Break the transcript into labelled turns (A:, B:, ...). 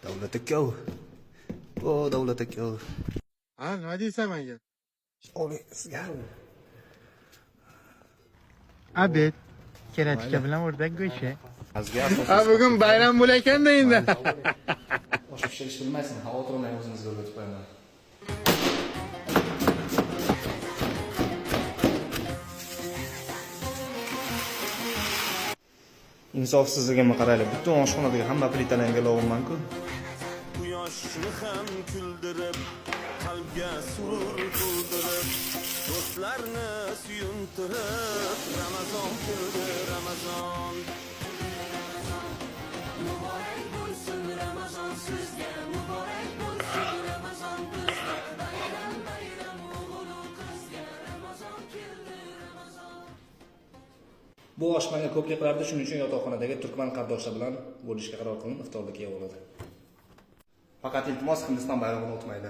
A: Davlat aka. O, Davlat aka.
B: Ha, nima deysan menga?
A: Oling sizga.
C: Обед. Karachka bilan o'rdak go'shti.
B: Ha, bugun bayram bo'lar ekanda endi.
A: Osh pishirish bilmaysan, xavotir olmang, o'zingizga o'rgatib qo'yaman. Insofsizligimni qaranglar, butun oshxonadagi hamma plitalarni egallab.
D: Quyoshni ham kuldirib, qalbga surur to'ldirib, do'stlarni suyuntirib, Ramazon keldi, Ramazon.
E: Muborak bo'lsin Ramazon sizga, muborak bo'lsin Ramazon bizga, bayram bayram o'g'il qizga, Ramazon keldi, Ramazon.
A: Bu osh menga ko'plik qilardi, shuning uchun yotoqxonadagi turkman qardoshlar bilan bo'lishga qaror qildim, iftorlikka bo'ladi. Faqat iltimos, Hindiston bayrog'ini o'tmaydi.